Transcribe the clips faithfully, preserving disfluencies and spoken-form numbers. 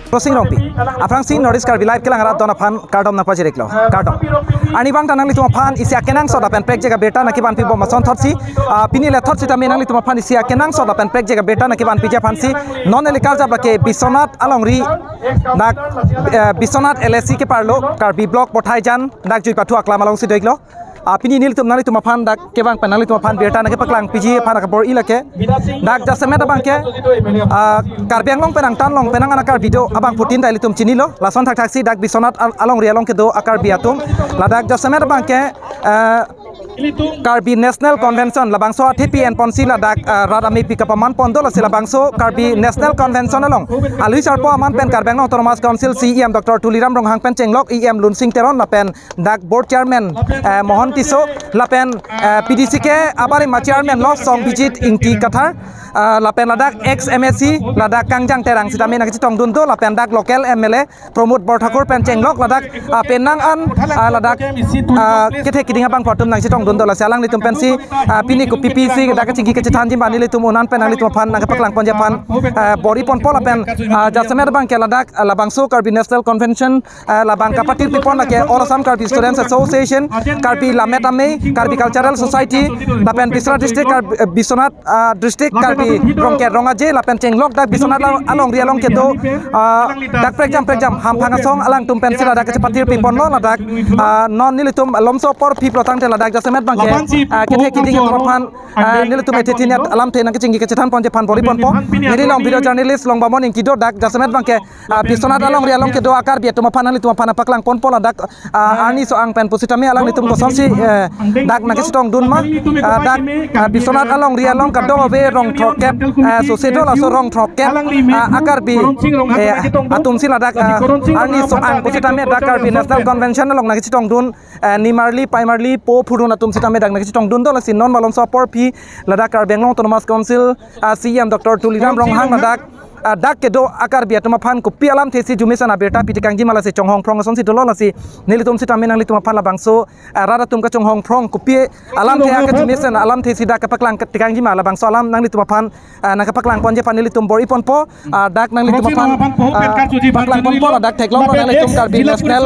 Prosing Rongpi, aphrangsi North East Karbi Live kelang arat don aphan kardom nangpajir-iklo. Kardom. Arnivang ta nanglitum aphan isi akenangsot lapen prekjak abirta nangkevanpi bom asonthotsi, ah, pini lethot sitame nanglitum aphan isi akenangsot lapen prekjak abirta nangkevanpiji aphansi non neli karjap lake Biswanath alongri dak, eh, Biswanath L A C keparlo Karbi Block Pothaijan dak Juipathu aklam alongsi do-iklo. Ah, pini nelitum nanglitum aphan dak kevang pen nanglitum aphan birta nangkepaklangpiji aphan akabor-i lake. Dak jasemet abangke, ah, Karbi Anglong pen angtan along penang an a-Karbi do abangphutin ta ilitum chinilo. Lason thakthaksi dak Biswanath al-, alongri along kedo a-Karbi atum. Ladak jasemet abangke, ah, Karbi National Convention labangso athepi enponsi ladak, ah, rat ameipi kapaman pon do, lasi labangso Karbi National Convention along alui sarpo aman pen Karbi Anglong Autonomous Council C E M Doctor Tuliram Ronghang pen chenglok E M Lunsing Teron lapen dak board chairman, eh, Mohon Tisso, lapen, eh, P D C K abarim a-chairman lo Songbijit Ingti Kathar, eh, lapen ladak ex M A C ladak Kangjang Terang sitame nangkachetongdun do, lapen dak local M L A Pramod Borthakur pen chenglok ladak, ah, penang an, ah, ladak, ah, kethe kiding abangphu atum nangchetongdun do, lasi alanglitum pensi, ah, pini kopi pisi dak kachingki kachethanji ma nelitum un-an pen nanglitum aphan nangkepaklang ponji aphan, ah, bor-i ponpo lapen, ah, jasemet abangke ladak, ah, labangso Karbi National Convention, eh, labang kapatirpi pon lake All Assam Karbi Students Association, Karbi Lammet Amei, Karbi Cultural Society, lapen Biswanath District, Karbi, eh, Biswanath, ah, District Karbi Rongker Rong Aje, lapen chenglok dak Biswanath along, alongri along kedo, ah, dak prekjam prekjam hamphang asong alangtum pensi ladak kachepatirpi ponlo ladak, ah, non nelitum malomso apor phiplo tangte ladak jasemet abangke, ah, kethe kiding atum aphan, ah, nelitum ethethinet alamthe nangkachingki kachethan ponji aphan bor-i ponpo. Neli along video journalist Longbamon Ingti do, dak jasemet abangke, ah, Biswanath alongri along kedo a-Karbi atum aphan nanglitum aphan paklang ponpo ladak, ah, arni so-ang pen pusitame alanglitum kosonsi, eh, dak nangkachetongdun ma, ah, dak, ah, Biswanath alongri along kadokave rong throkkep, ah, sose do, laso rong throkkep, ah, a-Karbi, eh, atumsi ladak, ah, arni so-ang pusitame dak Karbi National Convention along nangkachetongdun, eh, nimarli, paimarli, po phurun atum sitame dak nangkachetongdun do, lasi non malomso apor phi ladak Karbi Anglong Autonomous Council, ah, C E M Doctor Tuliram Ronghang ladak, ah, dak kedo a-Karbi atum aphan kopi alamthesi arjume san abirta pitekangji ma lasi chonghong phrong asonsi dolo, lasi nelitum sitame nanglitum aphan labangso, ah, rat atum kachonghong phrong kopi alamthe a-arjume san alamthesi dak kepaklang tekangji ma labangso alam nanglitum aphan, ah, nangkepaklang ponji aphan nelitum bor-i ponpo, ah, dak nanglitum aphan, ah, paklang ponpo ladak theklonglo nanglitum Karbi National,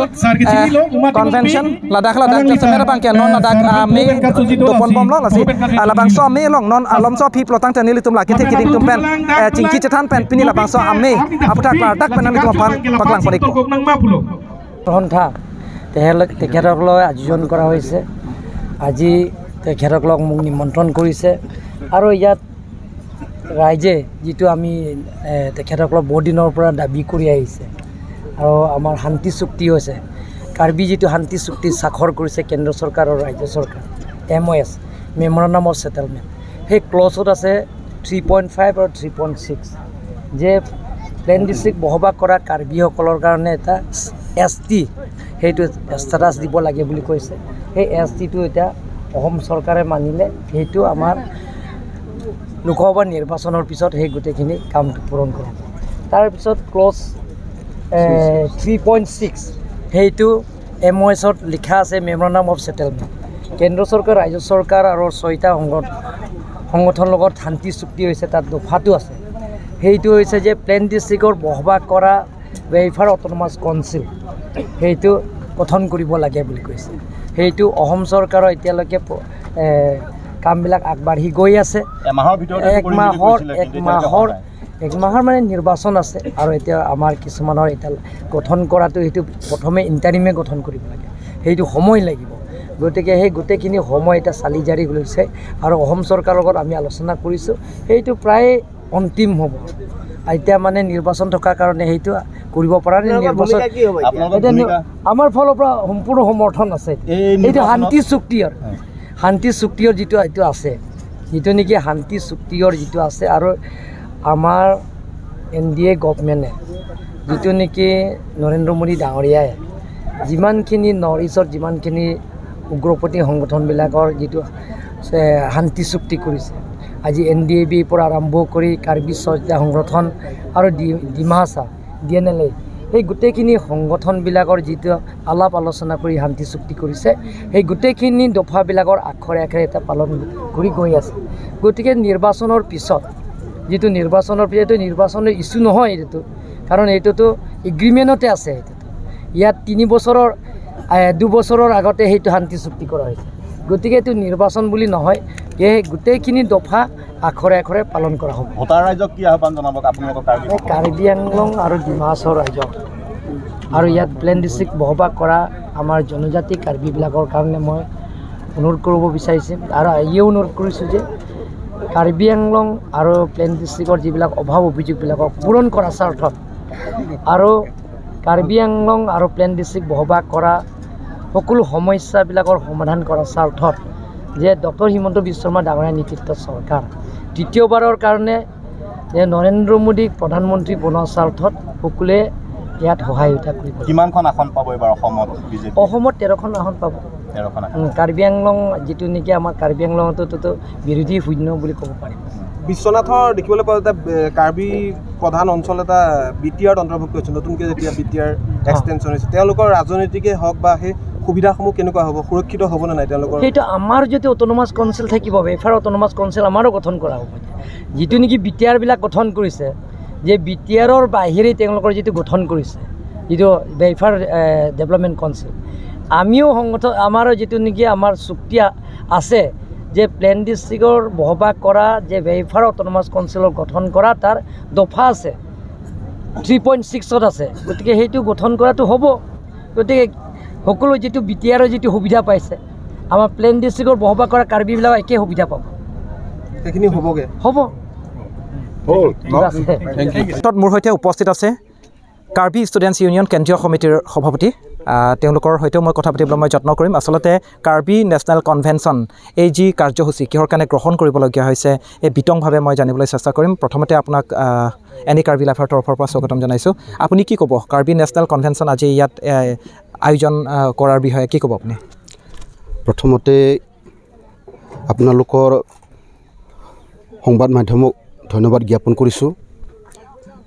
eh, Convention, ladak ladak jasemet abangke non ladak, ah, amei do ponbomlo, lasi, ah, labangso amei along non malomso aphiplo tangte nelitum la kethe kiding atum pen, eh, chingki chethan pen pini labangso amei aputhak ladak pen nanglitum aphan paklang pon-ikpo. সন্থা তেখেতক তেখেতসকলক আয়োজন কৰা হৈছে। আজি তেখেতসকলক মোক নিমন্ত্ৰণ কৰিছে আৰু ইয়াত ৰাইজে যিটো আমি, এ, তেখেতসকলক বহুত দিনৰ পৰা দাবী কৰি আহিছে আৰু আমাৰ শান্তি চুক্তি হৈছে, কাৰ্বি যিটো শান্তি চুক্তি স্বাক্ষৰ কৰিছে কেন্দ্ৰ চৰকাৰ আৰু ৰাজ্য চৰকাৰ, এম অ' এছ, মেমৰেণ্ডাম অফ ছেটেলমেণ্ট, সেই ক্লজত আছে থ্ৰী পইণ্ট ফাইভ আৰু থ্ৰী পইণ্ট ছিক্স যে প্লেন ডিষ্ট্ৰিক্ট বসবাস কৰা কাৰ্বিসকলৰ কাৰণে এটা এছ টি, সেইটো ষ্টেটাছ দিব লাগে বুলি কৈছে। সেই এছ টিটো এতিয়া অসম চৰকাৰে মানিলে সেইটো আমাৰ লোকসভা নিৰ্বাচনৰ পিছত সেই গোটেইখিনি কামটো পূৰণ কৰিব। তাৰপিছত ক্লজ, এ, থ্ৰী পইণ্ট ছিক্স, সেইটো এম অ' এছত লিখা আছে মেমৰেণ্ডাম অফ ছেটেলমেণ্ট। কেন্দ্ৰ চৰকাৰ, ৰাজ্য চৰকাৰ আৰু ছয়টা সংগঠ-, সংগঠনৰ লগত শান্তি চুক্তি হৈছে, তাত দফাটো আছে। সেইটো হৈছে যে প্লেন ডিষ্ট্ৰিক্টৰ বসবাস কৰা ৱেলফেয়াৰ অট'নমাছ কাউন্সিল সেইটো গঠন কৰিব লাগে বুলি কৈছে। সেইটো অসম চৰকাৰৰ এতিয়ালৈকে প-, এ, কামবিলাক আগবাঢ়ি গৈ আছে। এমাহৰ ভিতৰতে এইটো এক কৰিম বুলি মাহৰ, কৈছিলে, এক কিন্তু এতিয়ালৈকে মাহৰ, হোৱা নাই। এক মাহৰ মানে নিৰ্বাচন আছে আৰু এতিয়া আমাৰ কিছুমানৰ এতিয়া গঠন কৰাটো সেইটো প্ৰথমে ইণ্টাৰিমে গঠন কৰিব লাগে, সেইটো সময় লাগিব। গতিকে সেই গোটেইখিনি সময় এতিয়া চালি জাৰি লৈছে আৰু অসম চৰকাৰৰ লগত আমি আলোচনা কৰিছোঁ, সেইটো প্ৰায় অন্তিম হ'ব। এতিয়া মানে নিৰ্বাচন থকাৰ কাৰণে সেইটো কৰিব পৰা নাই। আপোনালোকৰ নিৰ্বাচন ভূমিকা কি হ'ব এতিয়া? আপোনালোকৰ এতিয়া নি-, ভূমিকা? আমাৰ ফালৰ পৰা সম্পূৰ্ণ সমৰ্থন আছে। এই এইটো নিৰ্বাচনত শান্তি চুক্তিৰ, হয়। শান্তি চুক্তিৰ যিটো এইটো আছে, যিটো নেকি শান্তি চুক্তিৰ যিটো আছে আৰু আমাৰ এন ডি এ গভৰ্ণমেণ্টে যিটো নেকি নৰেন্দ্ৰ মোদী ডাঙৰীয়াই যিমানখিনি নৰ্থ ইষ্টৰ যিমানখিনি উগ্ৰপন্থী সংগঠনবিলাকৰ যিটো, এ, শান্তি চুক্তি কৰিছে, আজি এন ডি এ বিৰ পৰা আৰম্ভ কৰি কাৰ্বি স্বৰাজ্য সংগঠন আৰু ডি-, Dima Hasao, D N L A, সেই গোটেইখিনি সংগঠনবিলাকৰ যিটো আলাপ আলোচনা কৰি শান্তি চুক্তি কৰিছে, সেই গোটেইখিনি দফাবিলাকৰ আখৰে আখৰে এতিয়া পালন কৰি গৈ আছে। গতিকে নিৰ্বাচনৰ পিছত, যিটো নিৰ্বাচনৰ পিছত, এইটো নিৰ্বাচনৰ ইছ্যু নহয় এইটো, কাৰণ এইটোতো এগ্ৰিমেণ্টতে আছে এইটো। ইয়াত তিনি বছৰৰ, এ, দুবছৰৰ আগতে সেইটো শান্তি চুক্তি কৰা হৈছে। গতিকে এইটো নিৰ্বাচন বুলি নহয়, এই গোটেইখিনি দফা আখৰে আখৰে পালন কৰা হ'ব। ভোটাৰ ৰাইজক কি আহ্বান জনাব আপোনালোকৰ কাৰ্বি এই সকলক? কাৰ্বি আংলং আৰু ডিমা হাছাও ৰাইজক আৰু ইয়াত প্লেন ডিষ্ট্ৰিক্ট বসবাস কৰা আমাৰ জনজাতি কাৰ্বিবিলাকৰ কাৰণে মই অনুৰোধ কৰিব বিচাৰিছোঁ আৰু আজিয়ে অনুৰোধ কৰিছোঁ যে কাৰ্বি আংলং আৰু প্লেন ডিষ্ট্ৰিক্টৰ যিবিলাক অভাৱ অভিযোগবিলাকক পূৰণ কৰাৰ স্বাৰ্থত আৰু কাৰ্বি আংলং আৰু প্লেন ডিষ্ট্ৰিক্ট বসবাস কৰা সকলো সমস্যাবিলাকৰ সমাধান কৰাৰ স্বাৰ্থত যে ডক্টৰ হিমন্ত বিশ্ব শৰ্মা ডাঙৰীয়া নেতৃত্বত চৰকাৰ তৃতীয়বাৰৰ কাৰণে যে নৰেন্দ্ৰ মোদীক প্ৰধানমন্ত্ৰী বনোৱাৰ স্বাৰ্থত সকলোৱে ইয়াত সহায়তা কৰিব। কিমানখন আসন পাব এইবাৰ অসমত বিজেপি? অসমত তেৰখন আসন পাব। তেৰখন আসন। উম, কাৰ্বি আংলং যিটো নেকি আমাৰ কাৰ্বি আংলঙতো বিৰোধী শূন্য বুলি ক'ব পাৰি। বিশ্বনাথৰ দেখিবলৈ পোৱা যায়, এ, কাৰ্বি প্ৰধান অঞ্চল এটা বি টি আৰত অন্তৰ্ভুক্ত হৈছে, নতুনকৈ যেতিয়া বি টি আৰ এক্সটেনশ্যন হৈছে, তেওঁলোকৰ ৰাজনৈতিকে হওক বা সেই সুবিধাসমূহ কেনেকুৱা হ'ব, সুৰক্ষিত হ'ব নে নাই তেওঁলোকৰ? সেইটো আমাৰ যিটো অট'নমাছ কাউন্সিল থাকিব, বেফাৰ অট'নমাছ কাউন্সিল আমাৰো গঠন কৰা হ'ব। যিটো নেকি বি টি আৰবিলাক গঠন কৰিছে, যে বি টি আৰৰ বাহিৰে তেওঁলোকৰ যিটো গঠন কৰিছে, যিটো বেফাৰ, এ, ডেভেলপমেণ্ট কাউন্সিল, আমিও সংগঠন, আমাৰো যিটো নেকি আমাৰ চুক্তি আ-, আছে যে প্লেন ডিষ্ট্ৰিক্টৰ বসবাস কৰা যে বেফাৰ অট'নমাছ কাউন্সিলৰ গঠন কৰা তাৰ দফা আছে, থ্ৰী পইণ্ট ছিক্সত আছে। গতিকে সেইটো গঠন কৰাটো হ'ব। গতিকে সকলো যিটো বি টি আৰৰ যিটো সুবিধা পাইছে, আমাৰ প্লেন ডিষ্ট্ৰিক্টৰ বসবাস কৰা কাৰ্বিবিলাক একে সুবিধা পাব। সেইখিনি হ'বগৈ। হ'ব। ঠিক আছে। Thank you। পিছত মোৰ সৈতে উপস্থিত আছে কাৰ্বি ষ্টুডেণ্টছ ইউনিয়ন কেন্দ্ৰীয় সমিতিৰ সভাপতি। আহ, তেওঁলোকৰ সৈতেও মই কথা পাতিবলৈ মই যত্ন কৰিম। আচলতে কাৰ্বি নেশ্যনেল কনভেনশ্যন, এই যি কাৰ্যসূচী কিহৰ কাৰণে গ্ৰহণ কৰিবলগীয়া হৈছে, এই বিতংভাৱে মই জানিবলৈ চেষ্টা কৰিম। প্ৰথমতে আপোনাক, আহ, এনি কাৰ্বি লাইফৰ তৰফৰ পৰা স্বাগতম জনাইছোঁ। আপুনি কি ক'ব, কাৰ্বি নেশ্যনেল কনভেনশ্যন আজি ইয়াত, এ, আয়োজন, আহ, কৰাৰ বিষয়ে কি ক'ব আপুনি? প্ৰথমতে আপোনালোকৰ সংবাদ মাধ্যমক ধন্যবাদ জ্ঞাপন কৰিছোঁ।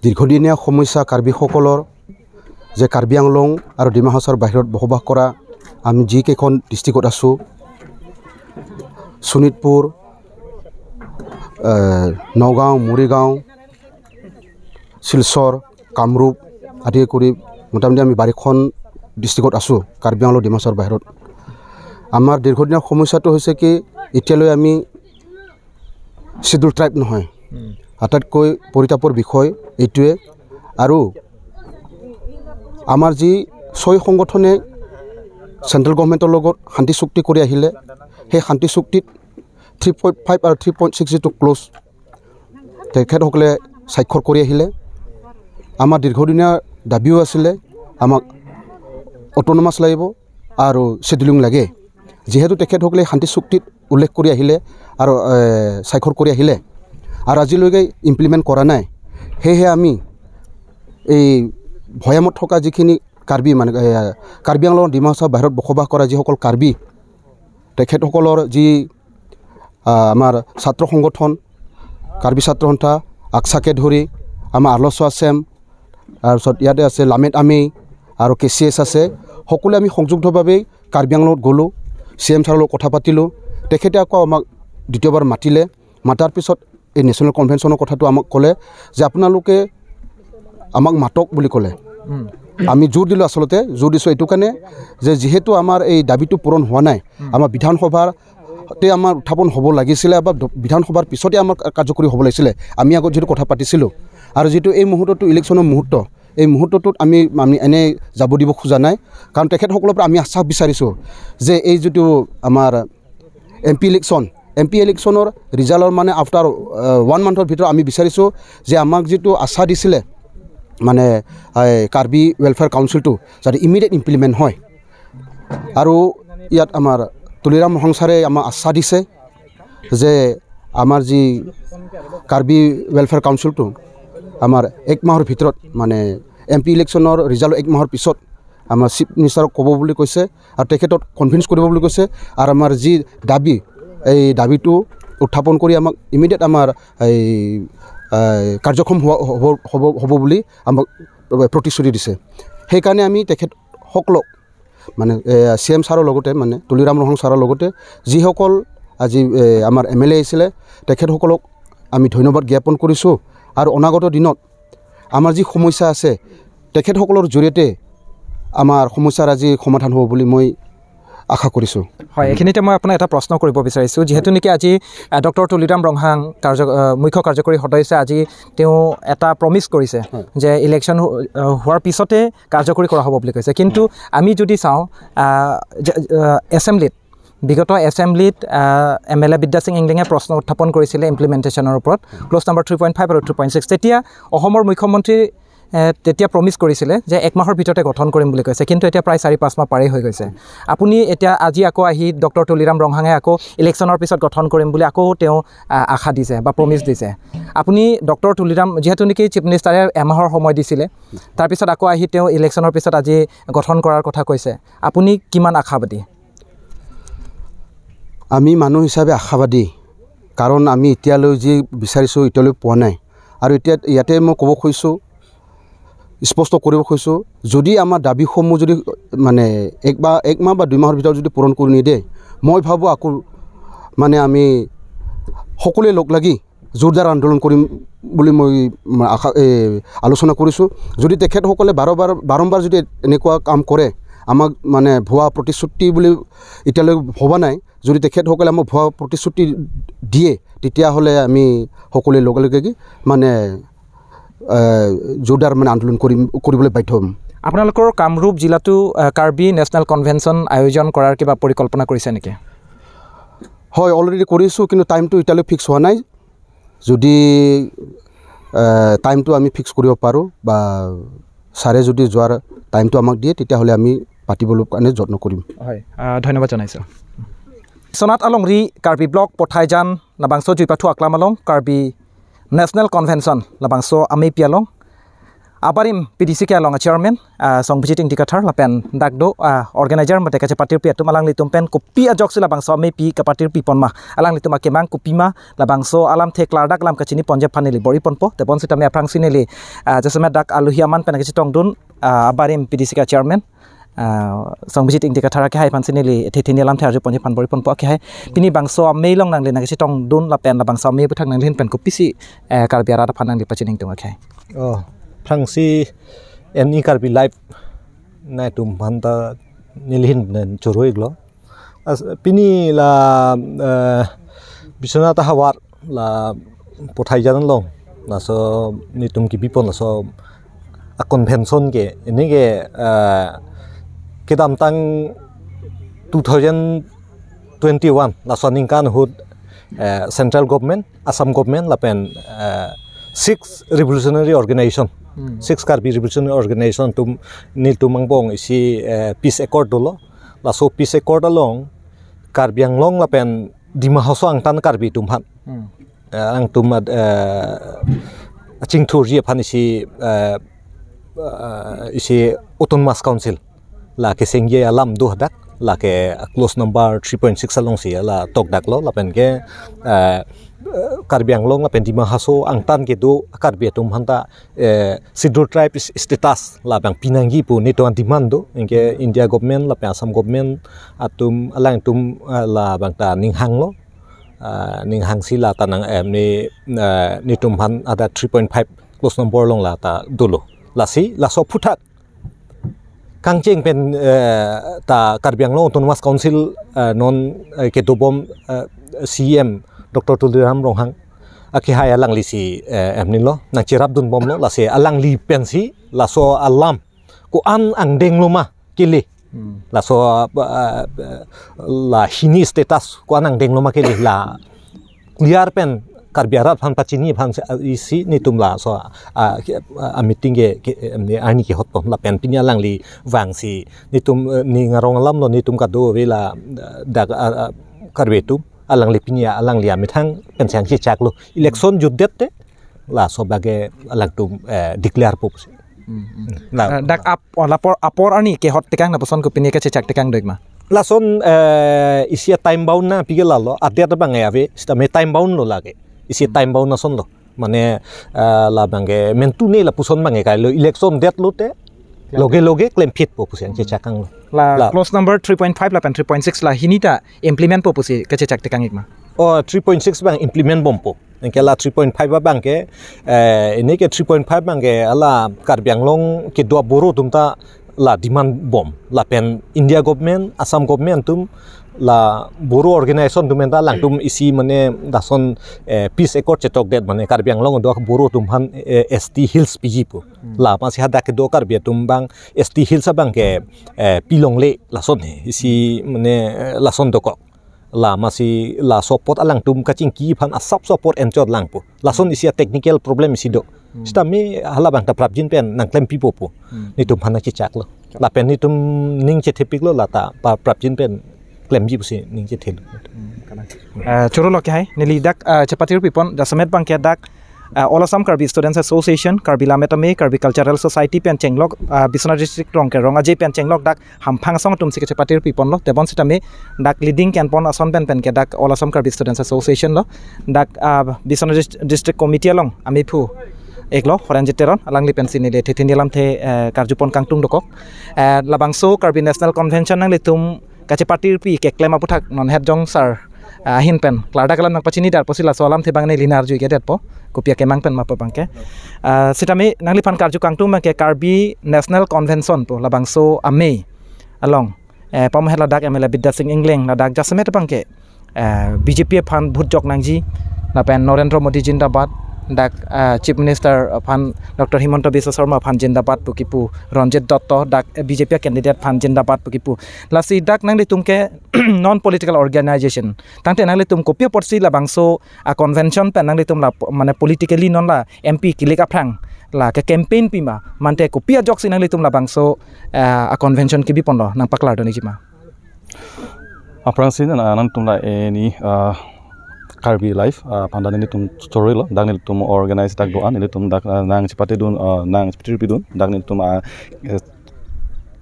দীৰ্ঘদিনীয়া সমস্যা কাৰ্বিসকলৰ, যে কাৰ্বি আংলং আৰু ডিমা হাছাওৰ বাহিৰত বসবাস কৰা আমি যিকেইখন ডিষ্ট্ৰিক্টত আছোঁ, শোণিতপুৰ, এ, নগাঁও, মৰিগাঁও, শিলচৰ, কামৰূপ আদি কৰি মোটামুটি আমি বাৰখন ডিষ্ট্ৰিক্টত আছোঁ, কাৰ্বি আংলং ডিমা হাছাওৰ বাহিৰত। আমাৰ দীৰ্ঘদিনীয়া সমস্যাটো হৈছে কি, এতিয়ালৈ আমি শ্বিডিউল ট্ৰাইব নহয়। আটাইতকৈ পৰিতাপৰ বিষয় এইটোৱে। আৰু আমাৰ যি ছয় সংগঠনে চেণ্ট্ৰেল গভৰ্ণমেণ্টৰ লগত শান্তি চুক্তি কৰি আহিলে, সেই শান্তি চুক্তিত থ্ৰী পইণ্ট ফাইভ আৰু থ্ৰী পইণ্ট ছিক্স যিটো ক্ল'জ, তেখেতসকলে স্বাক্ষৰ কৰি আহিলে। আমাৰ দীৰ্ঘদিনীয়া দাবীও আছিলে, আমাক অট'নমাছ লাগিব আৰু শ্বিডিউলিং লাগে। যিহেতু তেখেতসকলে শান্তি চুক্তিত উল্লেখ কৰি আহিলে আৰু, এ, স্বাক্ষৰ কৰি আহিলে আৰু আজিলৈকে ইমপ্লিমেণ্ট কৰা নাই, সেয়েহে আমি এই ভৈয়ামত থকা যিখিনি কাৰ্বি, মানে, এ, কাৰ্বি আংলং ডিমা হাছাও বাহিৰত বসবাস কৰা যিসকল কাৰ্বি, তেখেতসকলৰ যি, আ, আমাৰ ছাত্ৰ সংগঠন, কাৰ্বি ছাত্ৰ সন্থা, আকছাকে ধৰি আমাৰ আলছ আছেম, তাৰপিছত ইয়াতে আছে লামেট আমেই আৰু কে চি এছ আছে, সকলোৱে আমি সংযুক্তভাৱেই কাৰ্বি আংলঙত গ'লোঁ, চি এম ছাৰৰ লগত কথা পাতিলোঁ। তেখেতে আকৌ আমাক দ্বিতীয়বাৰ মাতিলে। মাতাৰ পিছত এই নেশ্যনেল কনভেনশ্যনৰ কথাটো আমাক ক'লে যে আপোনালোকে আমাক মাতক বুলি ক'লে। আমি জোৰ দিলোঁ, আচলতে জোৰ দিছোঁ এইটো কাৰণে যে যিহেতু আমাৰ এই দাবীটো পূৰণ হোৱা নাই, আমাৰ বিধানসভাতে আমাৰ উত্থাপন হ'ব লাগিছিলে বা দ-, বিধানসভাৰ পিছতে আমাৰ কা-, কাৰ্যকৰী হ'ব লাগিছিলে। আমি আগত যিটো কথা পাতিছিলোঁ আৰু যিটো এই মুহূৰ্তটো ইলেকশ্যনৰ মুহূৰ্ত, এই মুহূৰ্তটোত আমি, আমি এনেই যাব দিব খোজা নাই, কাৰণ তেখেতসকলৰ পৰা আমি আশ্বাস বিচাৰিছোঁ যে এই যিটো আমাৰ M P election, M P ইলেকশ্যনৰ ৰিজাল্টৰ মানে আফটাৰ, আহ, ওৱান মান্থৰ ভিতৰত আমি বিচাৰিছোঁ যে আমাক যিটো আশ্বাস দিছিলে, মানে, এই কাৰ্বি ৱেলফেয়াৰ কাউন্সিলটো যাতে ইমিডিয়েট ইমপ্লিমেণ্ট হয়। আৰু ইয়াত আমাৰ তুলিৰাম ৰংহাং ছাৰে আমাক আশ্বাস দিছে যে আমাৰ যি কাৰ্বি ৱেলফেয়াৰ কাউন্সিলটো আমাৰ এক মাহৰ ভিতৰত, মানে, এম পি ইলেকশ্যনৰ ৰিজাল্ট এক মাহৰ পিছত আমাৰ চিফ মিনিষ্টাৰক ক'ব বুলি কৈছে আৰু তেখেতক কনভিন্স কৰিব বুলি কৈছে। আৰু আমাৰ যি দাবী, এই দাবীটো উত্থাপন কৰি আমাক ইমিডিয়েট আমাৰ এই, এই, কাৰ্যক্ষম হোৱা, হ'ব, হ'ব, হ'ব বুলি আমাক প্ৰতিশ্ৰুতি দিছে। সেইকাৰণে আমি তেখেতসকলক, মানে, এ, চি এম ছাৰৰ লগতে, মানে, তুলিৰাম ৰংহাং ছাৰৰ লগতে যিসকল আজি, এ, আমাৰ এম এল এ আহিছিলে, তেখেতসকলক আমি ধন্যবাদ জ্ঞাপন কৰিছোঁ। আৰু অনাগত দিনত আমাৰ যি সমস্যা আছে, তেখেতসকলৰ জৰিয়তে আমাৰ সমস্যাৰাজি সমাধান হ'ব বুলি মই আশা কৰিছোঁ। হয়, এইখিনিতে মই আপোনাক এটা প্ৰশ্ন কৰিব বিচাৰিছোঁ। যিহেতু নেকি আজি আহ, ডক্টৰ তুলিৰাম ৰংহাং কাৰ্য আহ, মুখ্য কাৰ্যকৰী সদস্যই আজি তেওঁ এটা প্ৰমিছ কৰিছে হয়। যে ইলেকশ্যন হোৱাৰ পিছতে কাৰ্যকৰী কৰা হ'ব বুলি কৈছে। কিন্তু আমি যদি চাওঁ আহ, যে, আহ, এছেম্বলিত বিগত এছেম্বলিত এম এল এ বিদ্যা সিং ইংলিঙে প্ৰশ্ন উত্থাপন কৰিছিলে ইমপ্লিমেণ্টেশ্যনৰ ওপৰত, clause number three point five আৰু থ্ৰী পইণ্ট ছিক্স। তেতিয়া অসমৰ মুখ্যমন্ত্ৰী এ, তেতিয়া প্ৰমিছ কৰিছিলে যে এক মাহৰ ভিতৰতে গঠন কৰিম বুলি কৈছে, কিন্তু এতিয়া প্ৰায় চাৰি পাঁচ মাহ পাৰেই হৈ গৈছে। আপুনি এতিয়া আজি আকৌ আহি ডক্টৰ তুলিৰাম ৰংহাঙে আকৌ ইলেকশ্যনৰ পিছত গঠন কৰিম বুলি আকৌ তেওঁ আ, আশা দিছে বা প্ৰমিছ দিছে। আপুনি ডক্টৰ তুলিৰাম যিহেতু নেকি চিফ মিনিষ্টাৰে এমাহৰ সময় দিছিলে, তাৰপিছত আকৌ আহি তেওঁ ইলেকশ্যনৰ পিছত আজি গঠন কৰাৰ কথা কৈছে, আপুনি কিমান আশাবাদী? আমি মানুহ হিচাপে আশাবাদী, কাৰণ আমি এতিয়ালৈ যি বিচাৰিছোঁ এতিয়ালৈ পোৱা নাই। আৰু এতিয়া ইয়াতে মই ক'ব খুজিছোঁ, স্পষ্ট কৰিব খুজিছোঁ, যদি আমাৰ দাবীসমূহ যদি মানে এক বা এক মাহ বা দুই মাহৰ ভিতৰত যদি পূৰণ কৰি নিদিয়ে, মই ভাবোঁ আকৌ মানে আমি সকলোৱে লগ লাগি জোৰদাৰ আন্দোলন কৰিম বুলি মই আশা, এ, আলোচনা কৰিছোঁ। যদি তেখেতসকলে বাৰবাৰ বাৰম্বাৰ যদি এনেকুৱা কাম কৰে, আমাক মানে ভুৱা প্ৰতিশ্ৰুতি বুলি এতিয়ালৈ ভবা নাই, যদি তেখেতসকলে আমাক ভুৱা প্ৰতিশ্ৰুতি দিয়ে, তেতিয়াহ'লে আমি সকলোৱে লগে লগে কি মানে এ, জোৰদাৰ মানে আন্দোলন কৰিম, কৰিবলৈ বাধ্য হ'ম। আপোনালোকৰ কামৰূপ জিলাতো আহ, কাৰ্বি নেশ্যনেল কনভেনশ্যন আয়োজন কৰাৰ কিবা পৰিকল্পনা কৰিছে নেকি? হয়, অলৰেডি কৰিছোঁ, কিন্তু টাইমটো এতিয়ালৈ ফিক্স হোৱা নাই। যদি এ, টাইমটো আমি ফিক্স কৰিব পাৰোঁ বা ছাৰে যদি যোৱাৰ টাইমটো আমাক দিয়ে, তেতিয়াহ'লে আমি পাতিবলৈ কাৰণে যত্ন কৰিম। হয়, আহ, ধন্যবাদ জনাইছোঁ। Biswanath Alongri Karbi Block Pothajan labangso Juipathu Aklam along Karbi National Convention labangso ameipi along abarim P D C K along a chairman ah, Songbijit Ingti Kathar lapen dak do ah, organizer mate kachepatirpi atum alanglitum pen kopi ajoksi labangso ameipi kapatirpi ponma, alanglitum akemang kopima, labangso alamthe klardak lam kachini ponji aphan neli bor-i ponpo. Tebon sitame aphrangsi neli ah, jasemet dak alohi aman pen kachetongdun ah, abarim P D C K chairman ah, Songbijit Ingti Kathar akehai aphansi neli thethini alamthe arju ponji aphan bor-i ponpo akehai. Pini bangso amei along nangli nangkachetongdun lapen labangso amei aputhak nanglihin pen kopisi eh, Karbi arat aphan nangli pachini ingtung akehai? Oh, aphrangsi N E Karbi Live nangtum aphanta nelihin pen choro-iklo. As, pini la eh, Biswanath ahavar la Pothajan along laso netum kebipon laso a convention ke ini ke eh, kedamtang two thousand twenty-one laso aningkan ahut eh, central government, Assam government lapen eh, six revolutionary organization, six Karbi revolutionary organization atum netum angbong isi eh, peace accord dolo. Laso peace accord along Karbi Anglong lapen Dima Hasao angtan Karbi atum aphan eh, alangtum ad- eh, achingthurji aphan isi eh, eh, isi Autonomous Council la kesengji alam do hadak, lake clause number three point six alongsi la tokdaklo. Lapen ke eh, eh, Karbi Anglong lapen Dima Hasao angtan kedo Karbi atum aphanta eh, scheduled tribe is- status labang pinangji pu netum ademand do, anke India government lapen Assam government atum alangtum eh, labang ta ninghanglo. Ah, ninghangsi la ta nang em ni eh, netum aphan ada three point five clause number along la ta dolo. Lasi laso aphuthak kangcheng pen eh, ta Karbi Anglong Autonomous Council eh, non eh, kedobom eh, C E M Doctor Tuliram Ronghang akehai alanglisi eh, em nilo nangcherapdunbomlo, lasi alangli pensi laso alam ko-an angdeng loma kele, laso ah, ah, la hini status ko-an angdeng loma kele la clear pen Karbi arat aphan pachini aphan si- ah, isi netum laso ah, ah, meeting ke, ke em, arni kehotpon lapen pini alangli vangsi netum eh, ning arong alamlo, netum kadokave la ah, dak ah, ah, Karbi atum alangli pini alangli amethang pen si nangchechaklo, election jutdet te laso abangke alangtum eh, declare po pusi. La- Ah, dak ap oh, lapor apor arni kehot tekang lapuson kopine kachechak tekang do-ikma? Lason eh, isi time bound nangpi ke lalo, adet abang ya ave, sitame time bound lo lake. Isi time bound asonlo. Mane eh, labangke mentune lapuson abangke kailo, election det lote loge loge klemphit po pusi nangchechakanglo. La, La- clause number three point five lapen three point six la hini ta implement po pusi kachechak tekang-ikma? Oh, three point six abang implement bompo. Anke la three point five abang ke, eh, ini ke three point five abang ke hala Karbi Anglong kedo a-Boro atum ta la demand bom. Lapen India government, Assam government atum, la Boro organization atum enta alangtum isi mane lason, eh, peace accord chetokdet mane Karbi Anglong do Boro atum aphan, eh, S T Hills piji pu. Hmm. La amatsi hadak kedo Karbi atum abang S T Hills abang ke, eh, pilongle lason he. Isi mane, eh, lason dokok. La amatsi laso apot alangtum kachingki aphan asap so apot enchot lang pu. Lason isi a-technical problem isi do. Hmm. Sitame hala abang ta prapjin pen nangklempipo pu. Hmm. Netum aphan nangchechaklo. Lapen netum ning chethepiklo, la ta pa-, prapjin pen klemji pusi ning chethelo. Hmm, kalang. Eh, choro lo ke hai, neli dak, eh, chepatir pipon, jasemet abang ke dak, eh, All Assam Karbi Students Association, Karbi Lammet Amei, Karbi Cultural Society pen chenglok, eh, Biswanath District Rongker Rong Aje pen chenglok dak hamphang asong atum si kechepatir piponlo, tebon sitame dak leading kenpon ason pen pen ke dak All Assam Karbi Students Association lo, dak, ah, Biswanath Dist-, District Committee along amephu iklo, Horenjit Teron, alangli pensi neli thethe alamthe, eh, karjupon kangtung dokok. Eh, labangso Karbi National Convention nanglitum kachepatir pi keklem aputhak non het jong sir, ah, ahin pen klardak alam nangpachini dar pusi laso alamthe abang neli nangkarju kedetpo, kopi akemang pen ma pu abang ke. Ah, sitame nangliphan karju kangtung abang ke Karbi National Convention pu labangso amei along, eh, pamhet ladak M L A Bidya Sing Engleng ladak jasemet abang ke, eh, B J P aphan vote jok nangji, lapen Narendra Modi jindabad, dak, eh, Chief Minister aphan Doctor Himanta Biswa Sarma aphan jindabad pu kipu, Ranjit Dutta dak, eh, B J P candidate aphan jindabad pu kipu. Lasi dak nanglitum ke non political organization. Tangte nanglitum kopi apotsi labangso a-convention pen nanglitum la po-, mane politically non la M P kilik aphrang la ke campaign pima, mate kopi ajoksi nanglitum labangso, eh, a-convention kebiponlo, nangpaklar dun ikji ma? Aphrangsi na nangtum la ini, ah, Karbi Live, ah, aphan ta nelitum chorilo, dak nelitum organize dak do-an, nelitum dak, ah, nangchepate dun, ah, nangchepatir pidun, dak nelitum, ah, eh,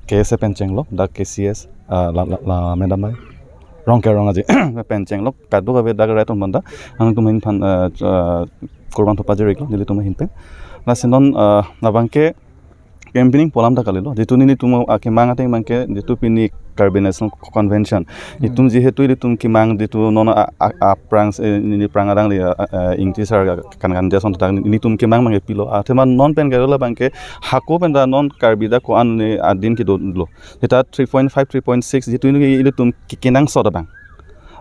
K S A pen chenglo, dak K C S, ah, la, la, Lammet Amei, Rongker Rong Aje pen chenglo, kadokave dak rat atum aphan ta, nangtum ahin aphan, ah, ch-, ah, kurban thupajiriklo, nelitum ahin pen. Lasi non, ah, labang ke campaigning pu alam ta kalilo. Jitu nelitum akemang ateng abang ke, jitu pini Karbi National Convention. Hmm. Itum jihetu ilitum kemang jitu non a, a, aphrang, eh, neli aphrang alangli, a, a, Ingti sir kan kan jason tak nelitum kemang abang ke pilo. Athema non pen ke labang ke hako pen ta non Karbi ta ko-an ne adin kedolo. Seta three point five, three point six jitu ini ilitum ke-, kenangsot abang.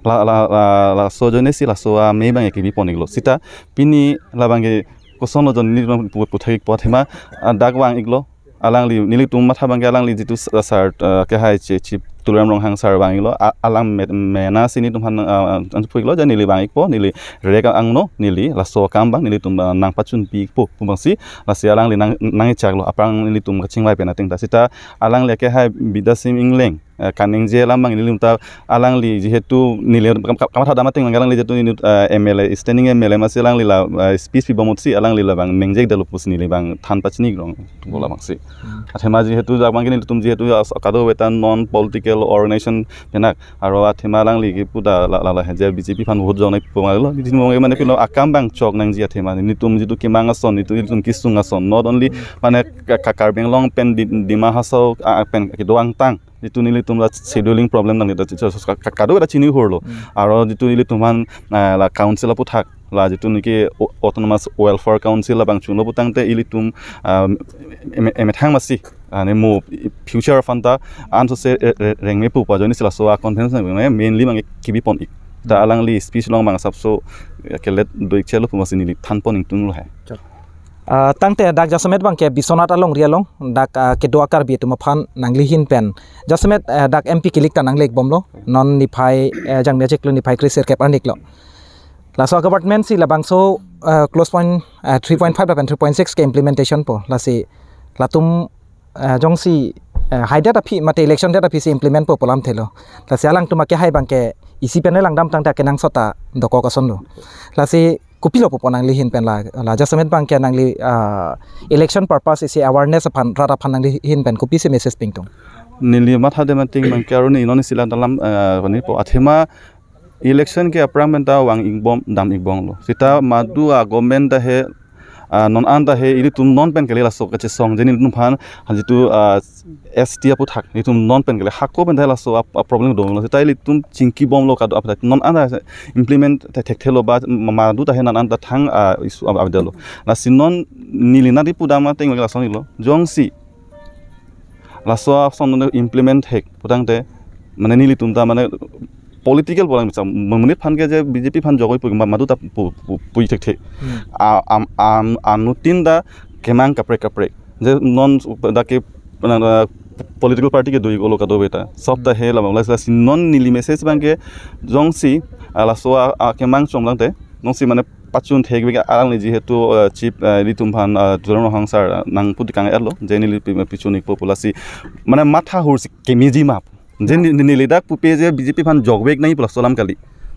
La, la, la, laso ajoinesi laso amei abang ke bipon iklo. Seta pini labang ke kosonlo jon nelitum pu-, puthak ik apot athema, ah, dak vang iklo. Alangli, nelitum matha abang ke alangli jitu s-, sir, ah, kehai che, Chief Tuliram Ronghang sir vang iklo. A-, alang me-, mena si nelitum aphan, ah, ah, anphu iklo, ja neli vang ikpo, neli rek angno, neli laso akam abang nelitum, ah, nangpachunpi ikpo pu abangsi, lasi alangli nang, nangcheklo, aphrang nelitum kachingvai pen ateng ta. Seta alangli kehai Bidya Sing Engleng, eh, kaningje alam abang nelitum ta alangli jihetu neli kam-, kam-, kamatha dam ateng abang alangli jitu neli, eh, M L A, standing M L A amatsi alangli la, eh, speech pibom ahutsi alangli labang ningjedetlo pusi neli abang than pachini rong tu labangsi. Hmm. Athema jihetu labang ke nelitum jihetu as-, kadokave ta non political organization penak, aro athema alangli kipu ta la, la, la, je B J P aphan vote jok nangpo malo, jin mong mane pilo akam abang chok nangji athema nelitum jitu kemang ason, jitu nelitum kesung ason, not only mane Ka-, Ka-, Karbi Anglong pen Di-, Dima Hasao, ah, pen kedo angtang. Jitu nelitum la scheduling problem nang jitu, so, so, ka-, ka-, kadokave ta chini hurlo. Hmm. Aro jitu nelitum aphan, ah, la council aputhak, la jitu niki o-, Autonomous Welfare Council labang chunlo putangte ilitum, ah, eme-, emethang amatsi, ah, ne mo future aphan ta anso se re-, re-, rengme pu pu ajoinesi laso a-convention abang mainly abang kebipon ik. Ta Hmm. alangli speech along abang asapso, eh, kelet do ik chelo pu amatsi neli thanpon ingtunglo hai. Chok. Ah, tangte dak jasemet abang ke Biswanath alongri along dak, ah, kedo a-Karbi atum aphan nangli ahin pen jasemet, eh, dak M P kilik ta nangli ikbomlo, non niphai, eh, jangmi achiklo niphai kre-sirkep arni iklo. Laso government si labangso, eh, clause point, eh, three point five lapen three point six ke implementation po, lasi latum, eh, jongsi, eh, haidet aphi mate election det aphi si implement po pu alamthe lo. Lasi alangtum akehai abang ke isi pen langdam tangte kenangsot ta dokok asonlo. Lasi kopilo pupo nangli ahin pen la, la jasemet abang ke nangli, ah, election purpose isi awareness aphan, rat aphan nangli ahin pen kopisi message pi ingtung? Neli matha dam ateng abang ke aruni non isi la dalam, ah, koni po athema election ke aphrang pen ta vang ikbom dam ikbomlo. Seta madu a-government ta he ah, non anta he ilitum non pen kali laso kachesong je nelitum aphan, ah, jitu, ah, S T aputhak, ilitum non pen kali hako pen ta laso ap, ap problem do. Seta ilitum chingki bomlo kado aphuthak non anta implement te thekthelo ba ma, madu ta he non anta thang, ah, issue ab, abdelo. Lasi non neli nangpudam ateng laso nilo. Jongsi laso ason implement thek putangte, mane nelitum ta mane political bolang bisa, monit aphan ke je B J P aphan jokoi pu ma, madu ta pu, pu, pui thekthe. Hmm. A, am, am, anuttin ta kemang kaprek kaprek. Je non dak ke, na, na, political party ke dui golo kado beta. Sob ta he lama, lasi non neli message abang ke jongsi, ah, laso a, a kemang chomlang te, jongsi mane pachun thek bika alangli jihetu, ah, chief, ah, ilitum aphan, ah, Tuliram Ronghang sir, ah, nangpu tekang etlo, je neli pi, pichun-ikpo pu lasi. Mane matha hursi kemeji ma. Je ne, ne, neli dak pupe je B J P aphan jokvek nangji pu laso alam kali.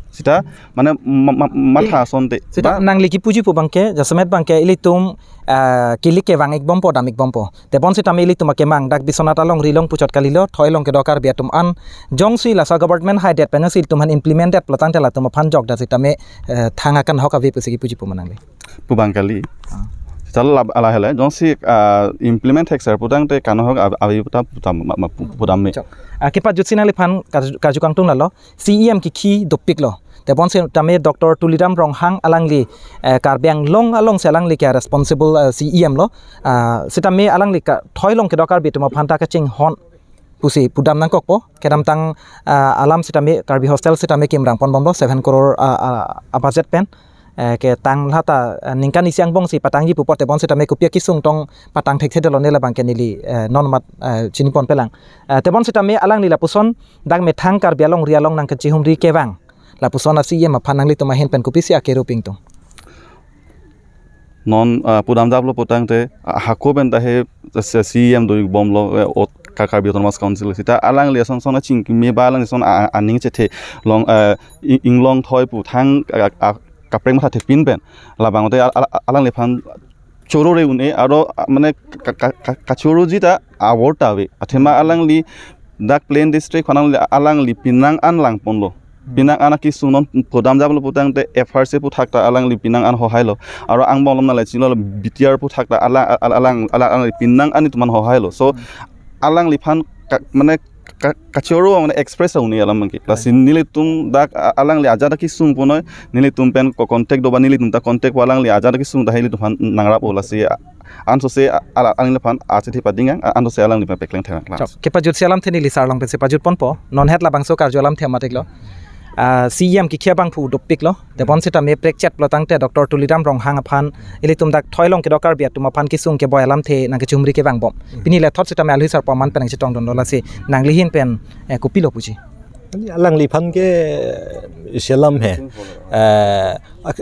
Seta, mane ma, ma, matha asonte. Seta ba nangli kipuji pu abang ke, jasemet abang ke ilitum, ah, kili kevang-ik bompo, dam-ik bompo. Tebon sitame ilitum akemang dak Biswanath alongri along puchot kalilo, thoi along kedo Karbi atum an. Jongsi laso government haidet pen si ilitum aphan implement det pulotangte latum aphan jokda sitame, eh, thang akanhok ave pusi kipuji pu ma nangli. Pu abang kali. Ah. Seta la ala hele, jongsi, ah, implement thek sir putangte kanhok av, ave puta, puta ma, ma, pu, pudam me. Chok. Ah, kepajutsi nangliphan karju, karju kangtung lalo, C E M kikhi dopiklo. Tebon sitame Doctor Tuliram Ronghang alangli, eh, Karbi Anglong alongsi alangli ke responsible, eh, C E M lo. Ah, sitame alangli ke thoi along kedo Karbi atum aphan ta kachinghon pusi pudam nangkokpo. Kedamtang, ah, alam sitame Karbi Hostel sitame kimrang pon bomlo seven crore, ah, ah, a budget pen. Eh, ke tang lata, ah, ningkan isi angbong si patangji pu apot tebon sitame kopi akesung tong patang thekthedetlo ne labang ke neli, eh, non mat, eh, chini ponpelang. Eh, tebon sitame alangli lapuson dak methang Karbi alongri along nangkachihumri kevang. Lapuson a C E M aphan nanglitum ahin pen kopisi akeru pingtung? Non, ah, pudam daplo putangte, ah, hako pen ta he, ah, C E M dui bomlo, eh, ot ka Karbi Autonomous Council. Seta alangli ason son achingki me ba alangli son a, a, aning chethe long, eh, i, inglong thoi pu thang, ah, ah, kaprek matha thekpin pen. Labang te al, al, alangliphan choro re un-e, aro, ah, mane ka, ka, ka, kachoroji ta awor ta ave. Athema alangli dak Plain District aphan alangli, alangli penang an langponlo. Hmm. Penang an akesung non pudam daplo putangte F R C aputhak ta alangli penang an hohailo. Aro angbong alom nangli chilo B T R aputhak ta alang, al, alang, alang, alangli penang an itum an hohailo. So, hmm, alangliphan ka, mane ka, kachoro mane express un-e alam abang ke. Lasi, right, nelitum dak a, alangli ajat akesung punoi, nelitum pen ko contact do ba nelitum ta contact pu alangli ajat akesung ta he ilitum aphan nangrappo lasi a, ansose a, ala, alangliphan achithi pading ang, a, ansose alangliphan pekleng thevang. Chok, kepajutsi alamthe neli sir along pensi pajut ponpo, non het labangso karju alamthe matiklo. Ah, C E M kikhi abangphu dopiklo, tebon sitame prekchet pulotangte Doctor Tuliram Ronghang aphan ilitum dak thoi along kedo Karbi atum aphan kesung keboi alamthe nangkachihumri kevang bom. Hmm. Pini le thot sitame alhi sar paman pen nangchetongdunlo lasi nangli ahin pen, eh, kopilo puji? Ani alangliphan ke isi alam he. Eh, ak,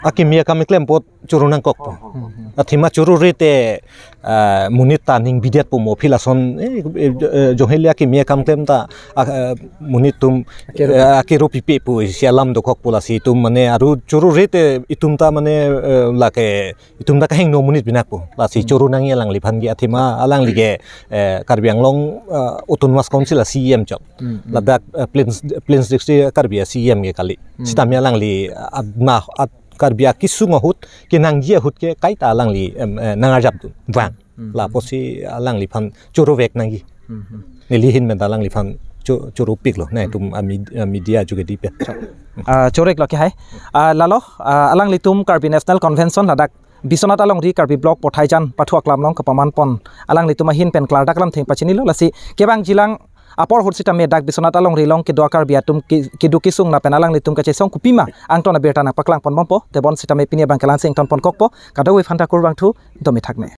akimi akam keklem apot choro nangkokpo. Hmm. Athema choro re te, ah, monit ta ning bidet pu mo aphi lason, eh, eh, jo, eh, jongheli akimi akam klem ta, ah, eh, monit atum, akeru, eh, akeru pipe pu isi alam dokokpo lasi itum mane aro choro re te itum ta mane, eh, lake itum ta kahingno monit binakpo. Lasi, hmm, choro nangji alangliphan ke athema alangli ke, eh, Karbi Anglong, eh, Autonomous Council a C E M chot. Hmm, hmm. Ladak, eh, Plains, Plains District Karbi a C E M ke kali. Hmm. Sitame alangli, ah, adna, ad, Karbi akesung ahut, kenangji ahut ke kaita alangli, em, eh, nangarjapdun vang. Hmm. Lapusi alangliphan chorovek nangji. Hmm, hmm. Neli ahin pen ta alangliphan cho, choropiklo. Nangtum a mid, a media jokedi pen. Ah, choreklo ke hai. Ah, lalo, ah, alanglitum Karbi National Convention ladak Biswanath alongri Karbi Block Pothaijan pathu aklam along kapaman pon. Alanglitum ahin pen klardak alamthe pachinilo lasi kevangjilang apor ahut sitame dak Biswanath alongri along kedo Karbi atum ke, keduk kesung lapen alanglitum kachesong kopima angton abirta nangpaklang pon bompo, tebon sitame pini abang ke la-ansi ington ponkokpo, kadokave aphanta kurvangthu, domi thakme.